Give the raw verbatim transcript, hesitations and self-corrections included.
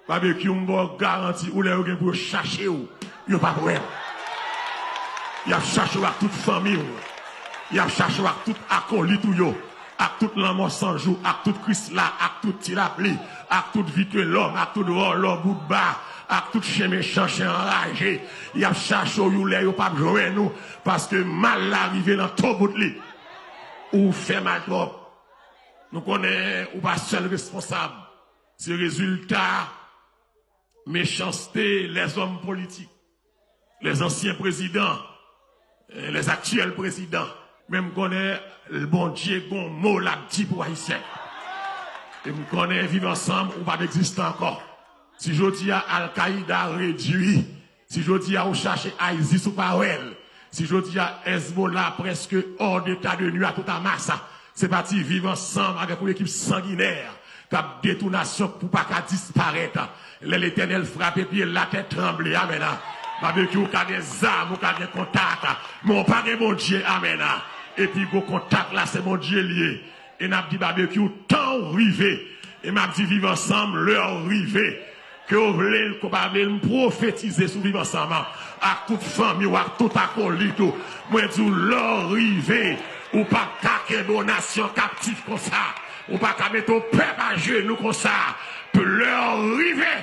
Babekyou, m ba w garanti, ou lè yo gen pou yo chache w, yo p ap wè w. Y ap chache w ak tout fanmi w. Y ap chache w ak tout akolit ou yo, ak tout Lanmò San Jou, ak tout Krisla, ak tout Ti Lapli, ak tout Vitelòm, ak tout vòlò boutba, ak tout chen mechan, chen anraje. Y ap chache w, yon lè yo p ap jwenn ou, paske mal la rive nan to bout li. Ou fè mal twòp. Nou konnen ou pa sèl responsab. Se rezilta mechanste lèzòm politik, lèzansyen prezidan, eh, lèzaktyèl prezidan. Men m konnen Bondye gon mo l ap di pou Ayisyen. E m konnen Viv Ansanm ou p ap egziste ankò. Si jodi a Al-Qaida redui, si jodi a ou chache ISIS ou pa wè l, si jodi a Hezbollah prèske hors d'état de nuire tout à masse, se pati Viv Ansanm avèk yon ekip sanginè k ap detwi nasyon pou pa ka disparèt. Lè Letènèl frape pye, latè tranble. Amèn. Babekyou, ou ka gen zam, ou ka gen kontak, men ou pa gen Bondye. Amèn. Epi gwo kontak la, se Bondye l ye. E n ap di Babekyou, tan w rive. E m ap di Viv Ansanm, lè w rive. Ke w vle l, ke w pa vle l, m pwofetize sou Viv Ansanm, ak tout fanmi w, ak tout akolit ou. Mwen di w, lè w rive, ou p ap ka kenbe yon nasyon kaptif konsa. Ou pa ka mete yon pèp ajenou konsa. Lè w rive,